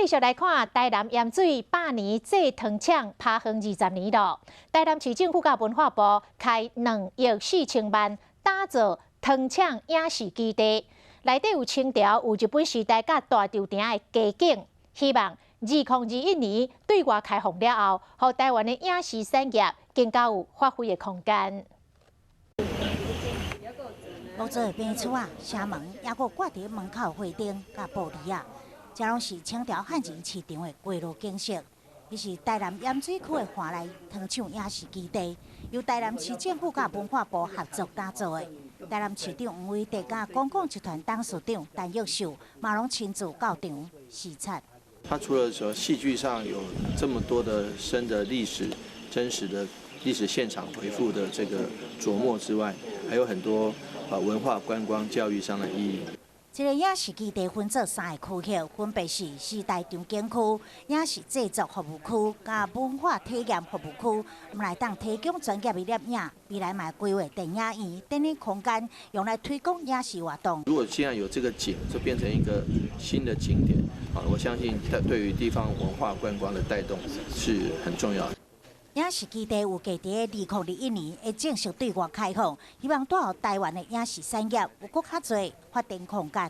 繼續來看台南鹽水百年製糖廠拍夯20年囉。台南市政府佮文化部開2億4千萬打造糖廠影視基地，內底有清朝、有日本時代佮大稻埕的街景，希望2021年對外開放了後，予台灣的影視產業更加有發揮的空間。木造的平厝仔、城門，抑閣掛佇門口花燈佮玻璃仔，這攏是清朝漢人市場的街路景色。這是台南鹽水區的華來糖廠影視基地，由台南市政府佮文化部合作打造的。台南市長黃偉哲佮公共集團董事長陳玉秀嘛攏親自到場視察。他除了說戲劇上有這麼多的深的歷史、真實的歷史現場回復的這個琢磨之外，還有很多文化觀光教育上的意義。這个影視基地分做三个區域，分別是時代場景區、影視製作服務區、佮文化體驗服務區，嘛會當提供專業的攝影，未來嘛規劃電影院等等空間，用來推廣影視活動。如果現在有這個景，就變成一個新的景點，啊，我相信它對於地方文化觀光的帶動是很重要的。影視基地預計佇2021年會正式對外開放，希望帶予台灣的影視產業有閣較濟發展空間。